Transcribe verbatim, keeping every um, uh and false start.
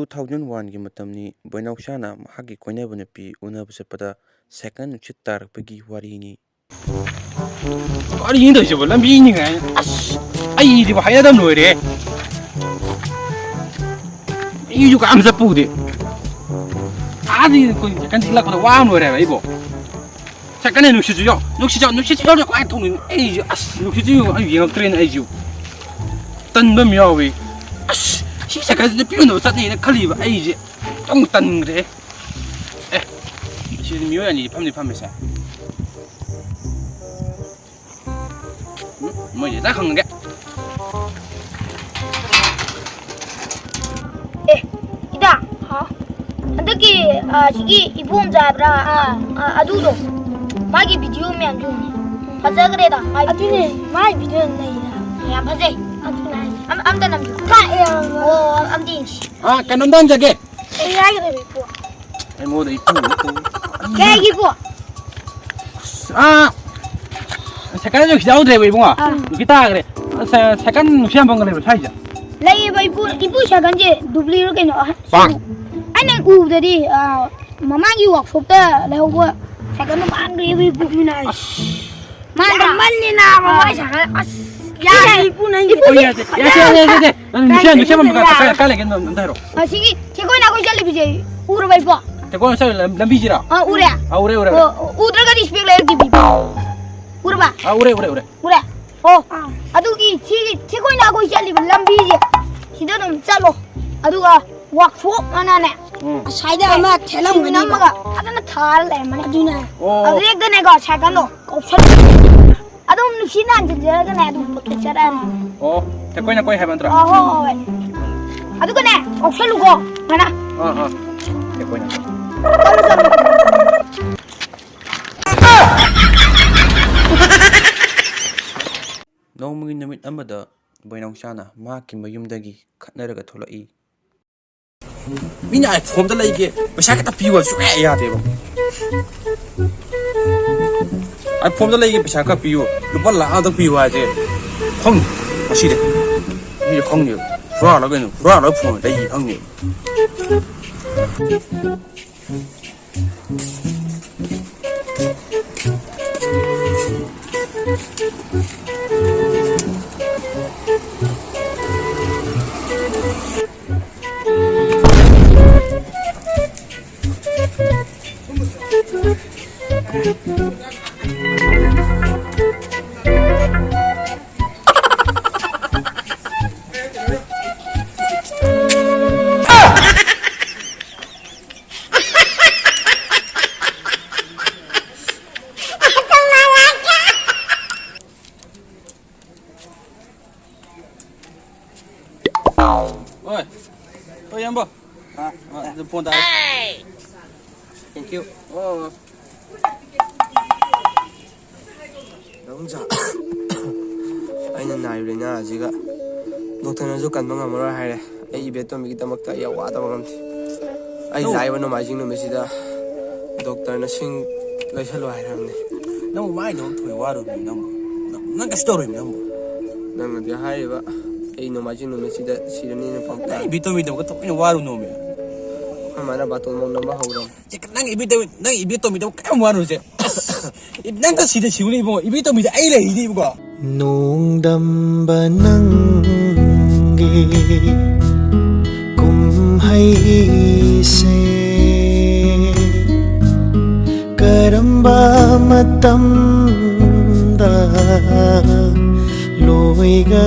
Two thousand ꯋꯥꯟꯒꯤ ꯃꯇꯝꯅꯤ꯫ ꯕꯣꯏꯅꯥꯎꯆꯥꯅ ꯃꯍꯥꯛꯀꯤ ꯀꯣꯏꯅꯕ ꯅꯨꯄꯤ ꯎꯅꯕ ꯆꯠꯄꯗ ꯁꯥꯏꯀꯜ ꯅꯨꯡꯁꯤꯠ ꯇꯥꯔꯛꯄꯒꯤ ꯋꯥꯔꯤꯅꯤ꯫ ꯀꯔꯤꯅꯣ ꯇꯧꯔꯤꯁꯤꯕꯣ? ꯂꯝꯕꯤꯅꯤ ꯀꯥꯏꯅ꯫ ꯑꯁ, ꯑꯩꯗꯤꯕꯨ ꯍꯩꯅꯗꯕꯅ ꯂꯣꯏꯔꯦ꯫ ꯑꯩꯁꯨ ꯀꯅꯥꯝ ꯆꯠꯄ ꯎꯗꯦ꯫ ꯑꯥꯗꯤ ꯑꯩꯈꯣꯏ ꯁꯥꯏꯀꯜ ꯊꯤꯜꯂꯛꯄꯗ ꯋꯥꯕꯅ ꯂꯣꯏꯔꯦ ꯍꯥꯏꯕ ꯑꯩꯕꯣ꯫ ꯁꯥꯏꯀꯜꯅ ꯅꯨꯡꯁꯤꯠꯁꯨ ꯌꯥꯎ, ꯅꯨꯡꯁꯤꯠꯁꯨ ꯌꯥꯎ, ꯅꯨꯡꯁꯤꯠꯁꯨ ꯌꯥꯎꯔꯗꯤ ꯀꯃꯥꯏꯅ ꯊꯣꯡꯗꯣꯏꯅꯣ? ꯑꯩꯁꯨ ꯑꯁ, ꯅꯨꯡꯁꯤꯠꯁꯨ ꯌꯥꯎ, ꯑꯩ ꯌꯦꯡꯉꯛꯇ꯭ꯔꯦꯅꯦ ꯑꯩꯁꯨ꯫ ꯇꯟꯕ ꯑꯃ ꯌꯥꯎꯋꯤ꯫ ꯑꯁ, ꯁꯤ ꯁꯥꯏꯀꯜꯁꯤꯗ ꯄꯤꯌꯣꯟꯅꯕ ꯆꯠꯅꯤꯅ ꯈꯜꯂꯤꯕ ꯑꯩꯁꯦ꯫ ꯌꯥꯝ ꯇꯟꯈ꯭ꯔꯦ꯫ ꯑꯦ, ꯁꯤꯗꯤ ꯃꯤꯑꯣꯏ ꯑꯅꯤꯗꯤ ꯐꯝꯗꯤ ꯐꯝꯃꯦꯁꯦ꯫ ꯎꯝ, ꯃꯣꯏꯁꯦ ꯍꯦꯛꯇ ꯍꯪꯉꯒꯦ꯫ ꯑꯦ, ꯏꯇꯥ꯫ ꯍꯥꯎ꯫ ꯍꯟꯗꯛꯀꯤ, ꯑ, ꯁꯤꯒꯤ ꯏꯕꯣꯝꯆꯥ ꯍꯥꯏꯕ꯭ꯔꯥ? ꯑꯥ꯫ ꯑ, ꯑꯗꯨꯗꯣ꯫ ꯃꯥꯒꯤ ꯚꯤꯗꯤꯑꯣ ꯃꯌꯥꯝꯁꯨ ꯎꯅꯤ꯫ ꯐꯖꯈ꯭ꯔꯦꯗ, ꯃꯥꯏ ꯑꯗꯨꯅꯦ, ꯚꯤꯗꯤꯑꯣ꯫ ꯃꯥꯏ ꯚꯤꯗꯤꯑꯣ ꯅꯩꯗ꯫ ꯌꯥꯝ ꯐꯖꯩ꯫ ꯑꯗꯨꯅ ꯍꯥꯏꯁꯦ꯫ ꯑꯝ-, ꯑꯝꯇ ꯅꯝꯁꯤ꯫ ꯀꯥꯏ, ꯑ, ꯑꯣ, ꯑꯝꯇ ꯌꯦꯡꯁꯤ꯫ ꯑꯥ, ꯀꯩꯅꯣꯝꯇ ꯍꯪꯖꯒꯦ꯫ ꯀꯩ ꯍꯥꯏꯒꯗꯕ, ꯏꯄꯨ? ꯑꯩꯉꯣꯟꯗ ꯏꯄꯨ꯫ ꯀꯩꯒꯤ ꯏꯄꯨ? ꯑꯥ, ꯁꯥꯏꯀꯜ ꯅꯨꯡꯁꯤꯠ ꯌꯥꯎꯗ꯭ꯔꯦꯕ, ꯏꯕꯨꯡꯉꯣ꯫ ꯑꯥ꯫ ꯅꯨꯡꯁꯤꯠ ꯇꯥꯈ꯭ꯔꯦ꯫ ꯑ, ꯁꯥ-, ꯁꯥꯏꯀꯜ ꯅꯨꯡꯁꯤꯠ ꯌꯥꯝ ꯐꯪꯒ ꯂꯩꯕ꯭ꯔꯣ ꯁ꯭ꯋꯥꯏꯁꯤꯗ? ꯂꯩꯌꯦꯕ, ꯏꯄꯨ, ꯏꯄꯨ ꯁꯥꯏꯀꯜꯁꯦ ꯗꯨꯕ꯭ꯂꯤꯔꯣ ꯀꯩꯅꯣ? ꯑꯍ, ꯄꯥꯡ꯫ ꯑꯩꯅ ꯎꯕꯗꯗꯤ, ꯑ, ꯃꯃꯥꯡꯒꯤ ꯋꯥꯛꯁꯣꯞꯇ ꯂꯩꯍꯧꯕ ꯁꯥꯏꯀꯜꯗꯣ ꯃꯥꯟꯈ꯭ꯔꯦꯕ, ꯏꯄꯨ꯫ ꯑꯗꯨꯅ ꯍꯥꯏꯁꯦ꯫ ꯑꯁ꯫ ꯃꯥꯟꯗ꯭ꯔꯥ? ꯌꯥꯝꯃꯜꯂꯦ ꯅꯥꯕ, ꯑꯥ꯫ ꯃꯥꯏ ꯁꯥꯏꯀꯜ꯫ ꯑꯁ, ꯌꯥꯗ꯭ꯔꯦ, ꯏꯄꯨ, ꯅꯪꯒꯤ꯫ ꯏꯄꯨ, ꯌꯥꯗꯦ, ꯌꯥꯗꯦ, ꯌꯥꯗꯦ, ꯌꯥꯗꯦ꯫ ꯅꯪ ꯅꯨꯡꯁꯤꯠ ꯌꯥꯝ ꯅꯨꯡꯁꯤꯠ ꯌꯥꯝ ꯐꯪꯒ ꯀꯥꯏ, ꯀꯥꯏ ꯂꯩꯒꯦ? ꯑꯝꯇ ꯍꯥꯏꯔꯛꯑꯣ꯫ ꯑꯁꯤꯒꯤ ꯊꯦꯛꯀꯣꯏ ꯅꯥꯀꯣꯏ ꯆꯠꯂꯤꯕꯁꯦ ꯎꯔꯕ, ꯏꯄꯨ? ꯊꯦꯛꯀꯣꯏ ꯅꯥꯀꯣꯏ ꯂꯝ-, ꯂꯝꯕꯤꯁꯤꯔꯣ? ꯑꯥ, ꯎꯔꯦ꯫ ꯑꯥ, ꯎꯔꯦ, ꯎꯔꯦ, ꯎꯔꯦ꯫ ꯑꯣ, ꯎꯗ꯭ꯔꯒꯗꯤ ꯏꯁꯄꯦꯛ ꯂꯩꯔꯛꯇꯦ, ꯏꯄꯨ꯫ ꯎꯔꯕ? ꯑꯥ, ꯎꯔꯦ, ꯎꯔꯦ, ꯎꯔꯦ꯫ ꯎꯔꯦ? ꯑꯣ, ꯑꯥ꯫ ꯑꯗꯨꯒꯤ ꯁꯤꯒꯤ ꯊꯦꯛꯀꯣꯏ ꯅꯥꯀꯣꯏ ꯆꯠꯂꯤꯕ ꯂꯝꯕꯤꯁꯦ ꯁꯤꯗ ꯑꯗꯨꯝ ꯆꯠꯂꯣ꯫ ꯑꯗꯨꯒ ꯋꯥꯛꯁꯣꯞ ꯑꯃꯅꯅꯦ, ꯎꯝ꯫ ꯑꯁꯥꯏꯗ ꯑꯃ ꯊꯦꯠꯂꯝꯒꯅꯤꯕ꯫ ꯁꯤꯃꯦꯟ ꯑꯃꯒ ꯐꯖꯅ ꯊꯥꯔ ꯂꯩꯔꯝꯃꯅꯤ꯫ ꯑꯗꯨꯅ꯫ ꯑꯣ꯫ ꯑꯗꯨꯗ ꯍꯦꯛꯇꯅꯦꯀꯣ, ꯁꯥꯏꯀꯜꯗꯣ ꯀꯧꯁꯜꯂꯣ꯫ ꯑꯗꯨꯝ ꯅꯨꯡꯁꯤꯠ ꯍꯥꯟꯖꯤꯟꯖꯔꯒꯅꯦ, ꯑꯗꯨꯝ ꯄꯨꯊꯣꯛꯆꯔꯛꯑꯅꯤ꯫ ꯑꯣ, ꯊꯦꯛꯀꯣꯏ ꯅꯥꯀꯣꯏ ꯍꯥꯏꯕ ꯅꯠꯇ꯭ꯔꯣ? ꯑꯣ, ꯍꯣꯏ, ꯍꯣꯏ, ꯍꯣꯏ꯫ ꯑꯗꯨꯒꯅꯦ, ꯀꯧꯁꯜꯂꯨꯀꯣ, ꯉꯅ꯫ ꯑꯥ, ꯑꯥ꯫ ꯊꯦꯛꯀꯣꯏ ꯅꯥꯀꯣꯏ꯫ ꯆꯠꯂꯣ, ꯆꯠꯂꯣ꯫ ꯅꯣꯡꯃꯒꯤ ꯅꯨꯃꯤꯠ ꯑꯃꯗ ꯕꯣꯏꯅꯥꯎꯆꯥꯅ ꯃꯍꯥꯛꯀꯤ ꯃꯌꯨꯝꯗꯒꯤ ꯈꯠꯅꯔꯒ ꯊꯣꯛꯂꯛꯏ꯫ ꯃꯤꯅ iPhone ꯑꯝꯇ ꯂꯩꯒꯦ, ꯄꯩꯁꯥ ꯈꯤꯇ ꯄꯤꯌꯨ ꯍꯥꯏꯕ ꯁꯨꯡꯌꯥ ꯌꯥꯗꯦꯕ꯫ iPhone ꯑꯝꯇ ꯂꯩꯒꯦ, ꯄꯩꯁꯥ ꯈꯔ ꯄꯤꯌꯨ, ꯂꯨꯄꯥ ꯂꯥꯈ ꯑꯝꯇ ꯄꯤꯌꯨ ꯍꯥꯏꯁꯦ ꯈꯪꯅꯤ ꯉꯁꯤꯗꯤ꯫ ꯃꯤꯁꯨ ꯈꯪꯅꯦꯕ꯫ ꯍꯨꯔꯥꯜꯂ ꯀꯩꯅꯣ, ꯍꯨꯔꯥꯜꯂꯒ phone ꯂꯩ ꯈꯪꯅꯦꯕ꯫ ꯍꯣꯏ꯫ ꯍꯣꯏ, ꯏꯌꯥꯝꯕ꯫ ꯑꯥ, ꯑꯥ, ꯑꯗꯨ ꯐꯣꯟ ꯇꯥꯔꯦ꯫ Thank you. ꯑꯣ꯫ ꯅꯥꯎꯆꯥ, ꯑꯩꯅ ꯅꯥꯔꯤꯕ ꯂꯥꯏꯅꯥ ꯑꯁꯤꯒ ꯗꯣꯛꯇꯔꯅꯁꯨ ꯀꯟꯕ ꯉꯝꯃꯔꯣꯏ ꯍꯥꯏꯔꯦ꯫ ꯑꯩ ꯏꯕꯦꯇꯣꯝꯕꯤꯒꯤꯗꯃꯛꯇ ꯑꯩ ꯑꯋꯥꯗꯕ ꯉꯝꯗꯦ꯫ ꯑꯩ ꯅꯪ ꯂꯥꯛꯏꯕ ꯅꯣꯡꯃꯥꯏꯖꯤꯡ ꯅꯨꯃꯤꯠꯁꯤꯗ ꯗꯣꯛꯇꯔꯅ ꯁꯤꯡ ꯂꯩꯁꯜꯂꯣ ꯍꯥꯏꯔꯝꯅꯦ꯫ ꯅꯪꯕꯨ ꯃꯥꯏꯗꯣ ꯊꯣꯏ ꯋꯥꯔꯨꯕꯅꯤ ꯅꯪꯕꯨ꯫ ꯅꯪ, ꯅꯪ ꯀꯩꯁꯨ ꯇꯧꯔꯣꯏꯃꯤ ꯅꯪꯕꯨ꯫ ꯅꯪꯅꯗꯤ ꯍꯥꯏꯔꯤꯕ ꯑꯩ ꯅꯣꯡꯃꯥꯏꯖꯤꯡ ꯅꯨꯃꯤꯠꯁꯤꯗ ꯁꯤꯔꯅꯤꯅ ꯄꯥꯎ ꯅꯪ ꯇꯥꯏ꯫ ꯏꯕꯦꯇꯣꯝꯕꯤꯗꯃꯛꯇ ꯊꯑꯣꯏꯅ ꯋꯥꯔꯨꯅꯣꯃꯤ꯫ ꯑꯩꯈꯣꯏ ꯃꯥꯅ ꯕꯥꯇꯣꯟ ꯃꯣꯡ ꯅꯝꯕ ꯍꯧꯔꯝ꯫ ꯁꯦ, ꯅꯪ ꯏꯕꯦꯇꯣꯝꯕꯤ, ꯅꯪ ꯏꯕꯦꯇꯣꯝꯕꯤꯗꯃꯛ ꯀꯌꯥꯝ ꯋꯥꯔꯨꯁꯦ꯫ ꯑꯁ, ꯅꯪ ꯉꯁꯤꯗ ꯁꯤꯔꯨꯅꯦ ꯏꯕꯨꯡꯉꯣ꯫ ꯏꯕꯦꯇꯣꯝꯕꯤꯗ ꯑꯩ ꯂꯩꯔꯤꯅꯦ ꯏꯕꯨꯡꯉꯣ꯫ ꯅꯣꯡꯗꯝꯕ ꯅꯪꯒꯤ ꯀꯨꯝꯍꯩꯁꯦ ꯀꯔꯝꯕ ꯃꯇꯝꯗ ꯂꯣꯏꯒ